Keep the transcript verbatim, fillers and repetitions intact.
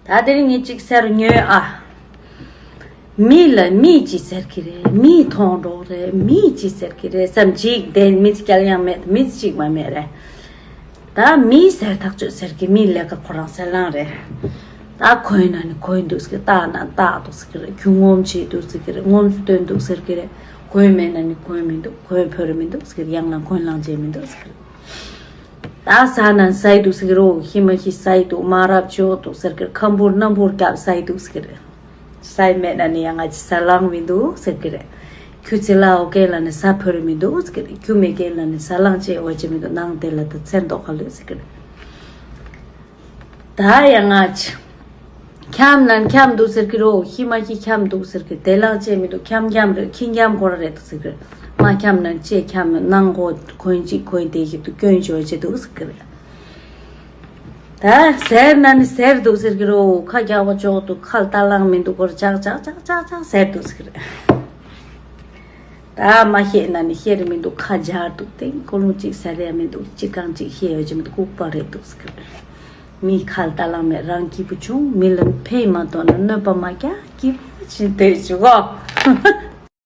ད་དེ་རིང་ངས་ཅིག་ཟེར་ཉོས་ཨ། མི་ལ་མི་ཅི་ཟེར་གི་རེད། མི་མཐོང་གྲོགས་རེད། མི་ཅི་ཟེར་གི་རེད་བསམ་ཅིག་དེ་མི་ཅི་སྐྱལ་ཡང་མེད། མི་ཅི་ཅིག་མ་མེད་རེད། ད་མི་ཟེར་ཐག་ཆོད་ཟེར་གི་མི་ལས་ཀ་ཁོ་རང་ཟེར་ལང་རེད། ད་གོན་ན་ནི་གོན་འདུག་ཟེར་གི། བཏགས་ན་བཏགས་འདུག་ཟེར་གི་རེད། ཁྱུ་ངོམ་བྱེད་འདུག་ཟེར་གི་རེད། ངོམ་སུ་སྟོན་འདུག་ཟེར་གི་རེད། གོན་མེད་ན་ནི་གོན་མི་འདུག་གོན་ཕོད་རེ་མི་འདུག་ཟེར་གི་རེད། ཡང་ན་གོན་ལང་བྱེད་མི་འདུག་ཟེར་གི་རེད། ད་ཟ་ན་ཟ་ཡི་འདུག་ཟེར་གི་རེད། ཤི་མ་ཤི་ཟ་ཡི་འདུག་མ་རབས་ཆོག་འདུག་ཟེར་གི་རེད། ཁམ་བུར་སྣམ་བུར་བརྒྱབ་ཟ་ཡི་འདུག་ཟེར་གི་རེད། ཟ་ཡི་མེད་ན་ནི་ཡང་ང་ཅི་ཟ་ལང་མི་འདུག་ཟེར་གི་རེད། ཁྱུ་ཚི་ལ་འོ་སྐད་ལ་ནི་ཟ་ཕོད་རེ་མི་འདུག་ཟེར་གི་རེད། ཁྱུ་མེད་སྐད་ལ་ནི་ཟ་ལང་བྱེད་འོ་བྱེད་མི་འདུག་ནང་དེ་ལ་ད་ཚེ་མདོག་ཁ་ལོས་ཟེར་གི་རེད། ད་ཡང་ང་ཅི། འཁྱམ་ན་འཁྱམ་འདུག་ཟེར་གི་རེད། ཤི་མ་ཤི་འཁྱམ་འདུག་ཟེར་གི་རེད། དེ་ལང་བྱེད་མི་འདུག་འཁྱམ་འཁྱམ་རེད། ཁྱི་འཁྱམ་ཁོ་ར་རེད་འདུག་ཟེར་གི་རེད། མ་འཁྱམ་ན་ཅི་འཁྱམ་ནང་གོ་གོན་ཅིག་གོན་དེ་ཞིག་ཏུ་སྐྱོན་བྱོས་བྱེད་འདུག་ཟེར་གི་རེད། ད་ཟེར་ན་ནི་ཟེར་འདུག་ཟེར་གི་རེད། ཁ་རྒྱག་པ་ཅོག་ཏུ་ཁ་ལྟ་ལང་མི་འདུག་གོ་ཅག་ཅག་ཅག་ཅག་ཅག་ཟེར་འདུག་ཟེར་གི་རེད། ད་མ་བཤད་ན་ནི་བཤད་རེ་མི་འདུག་ཁ་འབྱར་འདུག་སྟེང་ཀོ་ལུང་གཅིག་ཟེར་ཡ་མི་འདུག་གཅིག་གང་གཅིག་བཤད་ཡོད་ཀྱི་མི་འདུག་ལྐུགས་པ་རེད་འདུག་ཟེར་གི་རེད། མི་ཁ་ལྟ་ལང་མེད་རང་སྐྱིད་པོ་བྱུང་། མི་ལ་ཕན་མ་ཐོགས་ན་གནོད་པ་མ་རྒྱག་སྐྱིད་པོ་བྱེད་འདོད་བྱུང་གོ།